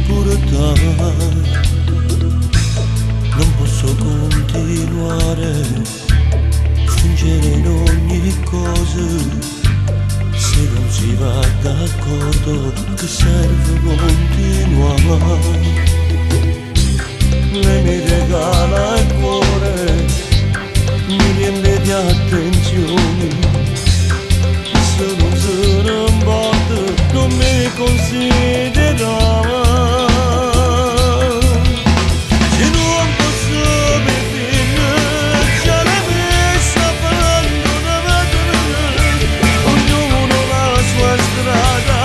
sopportare. Non posso continuare a fingere in ogni cosa. Se non si va d'accordo, che serve continuare? Lei mi regala il cuore, mi riempie di attenzioni. Se non se ne importa, non mi considera. Se non posso vivere, già l'hai messa abbandonata. Ognuno la sua strada,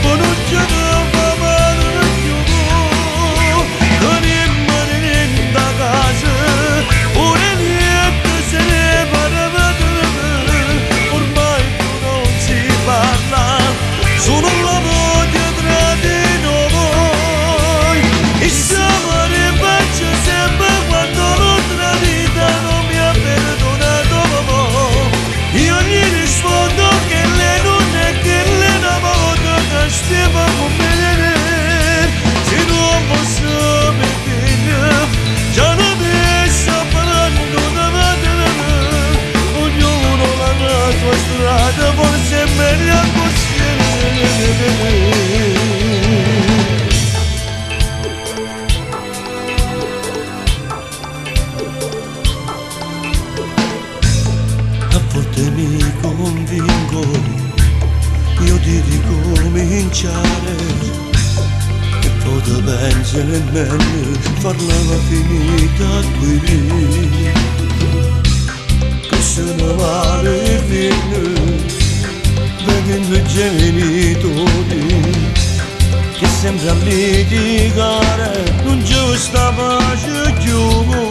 poi non ce ne fa male più. Tenimmo dint' 'a casa, pure niente se ne parla. Ormai più non si parla, solo la voce tra di noi. E siamo rimasti sempre quando l'altra vita non mi ha perdonato. Io gli rispondo che lei non è quella una volta che stava con me. Se non posso vedere, già non mi sta parlando. Ognuno la sua strada, forse è meglio così. A volte mi convinco io di ricominciare e poi te penso è meglio farla finita qui. Che se ne va le fine, vengono i genitori che sempre a litigare non ci sta pace più.